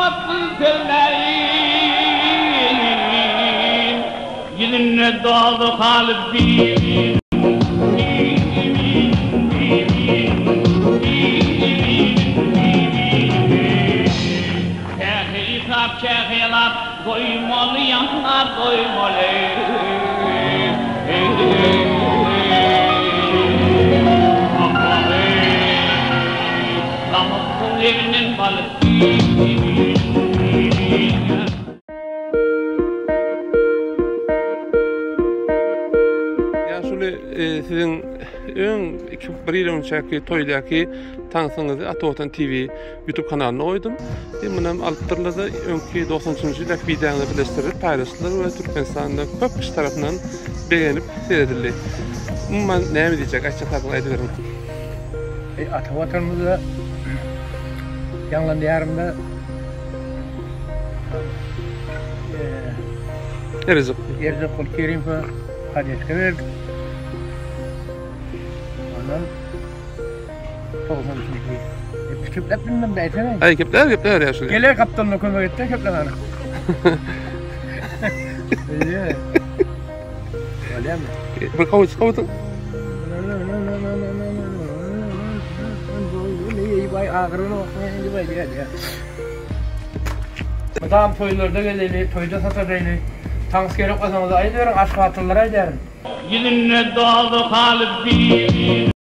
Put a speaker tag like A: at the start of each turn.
A: Gymmatsyz sözläýin, Ýüzünde dozak haly bir. Kähe ysap, kähe ýalap, Doýmaly ýaňar, doýmaly. Damypsyň ebinden balyk.
B: Ýaşuly siziň öň bir ýyl öňçäki toýdaky tansyňyzy Ata Watan TV YouTube kanalyna goýdum. E, munam alypdyrlar-da öňki 93-nji ýyldaky wideoňyzy birleşdirip paýlaşdylar we Türkmenistanda köp kişi tarapyndan begenip seredildi. Umuman näme diýjek, aýtjak zadyňyzy aýdyberiň.
C: Eý ata watanymyzda ýaňlandy ýarymda
B: Erzuk.
C: Erzuk Kerimova podeşka berdik. Ondan 93-nji. Kepläp bilmem de aýtsana.
B: Aý kepläp kepläp ýaşuly.
C: Geler gapdalynda kömek etde keplemäne. Eýe. Bolýarmy?
B: Bir kowuç kowutyň.
C: Mydam toýlarda gezeli, toýda sataşaýly. Tans gerek bolsaňyz aýdyberiň, aşgabatlylara aýdaryn.
A: Ýüzünde dozak haly bir.